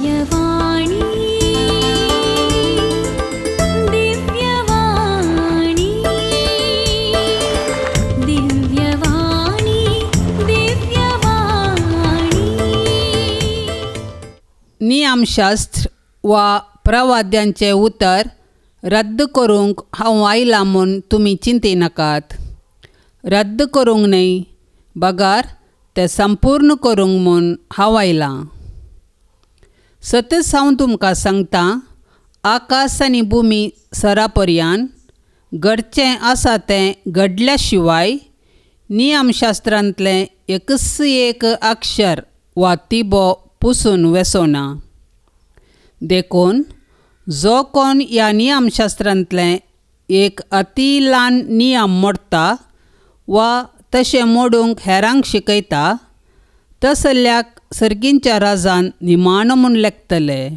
दिव्यवाणी, दिव्यवाणी, दिव्यवाणी, दिव्यवाणी. नियमशास्त्र वा प्रवाद्यांचें उतर रद्द करूंक हांव आयलां म्हूण तुमी चिंतिनाकात. रद्द करूंक न्हय, बगार तें संपूर्ण करूंक म्हूण हांव आयलां. सतच हांव तुमकां सांगतां, आकाश आनी भुमी सरा पर्यान घडचें आसा तें घडल्या शिवाय नियमशास्त्रांतलें एकच एक अक्षर वा तिबो पुसून वेसोना. देखून जो कोण ह्या नियमशास्त्रांतलें एक अती ल्हान नियम मोडटा वा तशें मोडूंक हेरांक शिकयता, तसल्याक सर्गींच्या राजान निमाणो म्हूण लेखतले.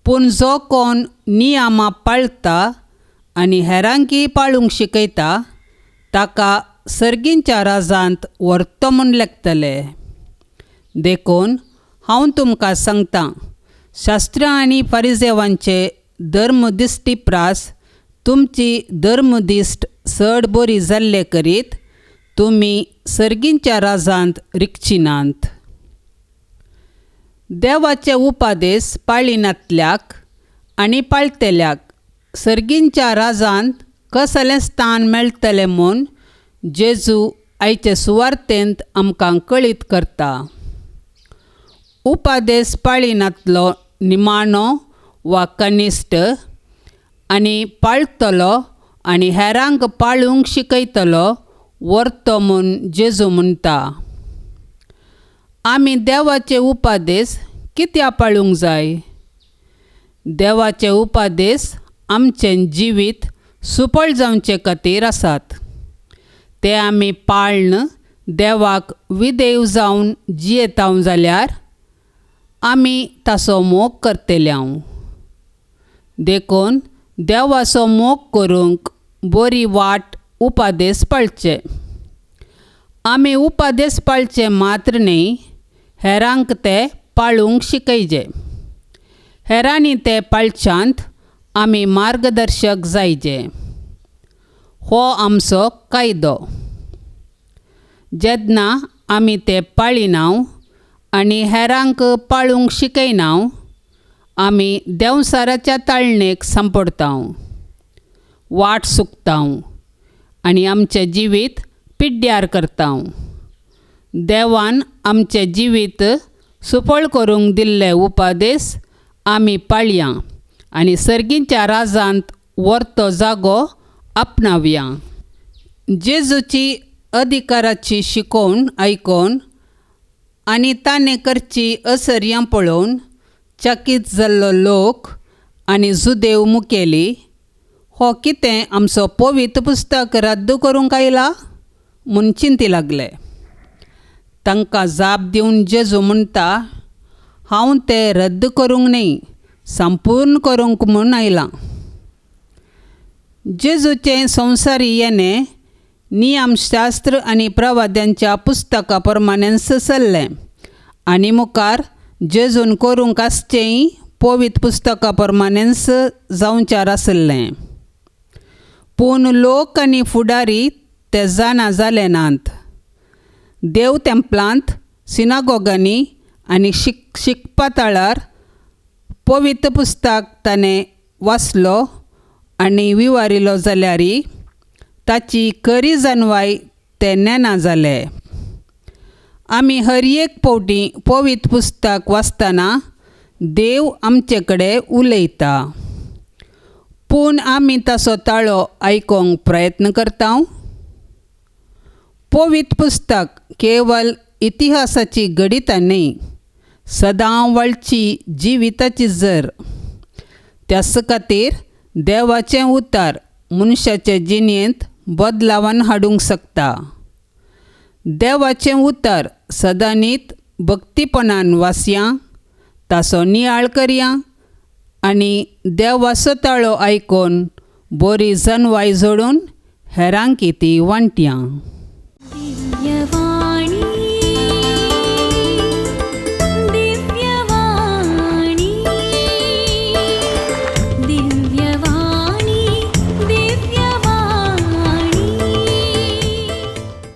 पूण जो कोण नियमां पाळटा आनी हेरांकय पाळूंक शिकयता, ताका सर्गींच्या राजांत व्हरतो म्हूण लेखतले. देखून हांव तुमकां सांगतां, शास्त्रां आनी फारिजेवांचे धर्मदिश्टी प्रास तुमची धर्मदिश्ट चड बरी जाल्ले करीत तुमी सर्गींच्या राजांत रिगचिनात. देवाचे उपादेस पाळिनातल्याक आनी पाळटल्याक सर्गींच्या राजांत कसलें स्थान मेळटलें म्हूण जेजू आयचे सुवार्तेंत आमकां कळीत करता. उपादेस पाळिनातलो निमाणो वा कनिश्ट आनी पाळटलो आनी हेरांक पाळूंक शिकयतलो व्हरतो म्हूण जेजू म्हणटा. आमी देवाचे उपादेस कित्याक पाळूंक जाय? देवाचे उपादेस आमचें जिवीत सुपळ जावचे खातीर आसात. ते आमी पाळन देवाक विदेव जावन जियेताव जाल्यार आमी ताचो मोग करतले. देखून देवाचो मोग करूंक बरी वाट उपादेस पाळचे. आमी उपादेस पाळचे मात्र न्हय, हेरांक ते पाळूंक शिकयजे. हेरांनी ते पाळच्यांत आमी मार्गदर्शक जायजे. हो आमचो कायदो. जेन्ना आमी ते पाळिनाव आनी हेरांक पाळूंक शिकयनाव, आमी देंवसाराच्या ताळणेक सांपडटाव, वाट सुकताव आनी आमचें जिवीत पिड्ड्यार करताव. देवान आमचें जिवीत सुपळ करूंक दिल्ले उपादेस आमी पाळया आनी सर्गींच्या राजांत व्हरतो जागो आपणावया. जेजूची अधिकाराची शिकोवण आयकून आनी ताणें करची असर्यां पळोवन चकीत जाल्लो लोक आनी जुदेव मुखेली, हो कितें आमचो पवित्र पुस्तक रद्द करूंक आयला म्हूण चिंती लागले. तांकां जाप दिवन जेजू म्हणटा, हांव तें रद्द करूंक न्हय, संपूर्ण करूंक म्हूण आयलां. जेजूचें संवसारी येणें नियमशास्त्र आनी प्रवाद्यांच्या पुस्तका प्रमाणेंच चल्लें आनी मुखार जेजून करूंक आसचेंय पवित्र पुस्तका प्रमाणेंच जावच्यार आशिल्लें. पूण लोक आनी फुडारी ते जाणा जाले नात. देव तेंपलांत, सिनागोगांनी आनी शिकपा तळार पवित्र पुस्तक ताणें वाचलो आनी विवारिलो जाल्यार ताची खरी जानवाय ते नेना जाले. आमी हर एक फावटी पवित्र पुस्तक वाचतना देव आमचे कडेन उलयता, पूण आमी ताचो ताळो आयकूंक प्रयत्न करता. पवित्र पुस्तक केवल इतिहासाची घडितां न्हय, सदां वळची जिविताची जर. त्याच खातीर देवाचें उतर मनशाचे जिणेंत बदलावान हाडूंक शकता. देवाचें उतर सदांनीत भक्तीपणान वाचया, ताचो नियाळ करया आनी देवाचो ताळो आयकून बरी जनवाय जोडून हेरांक ती वांटया. दिव्यवाणी.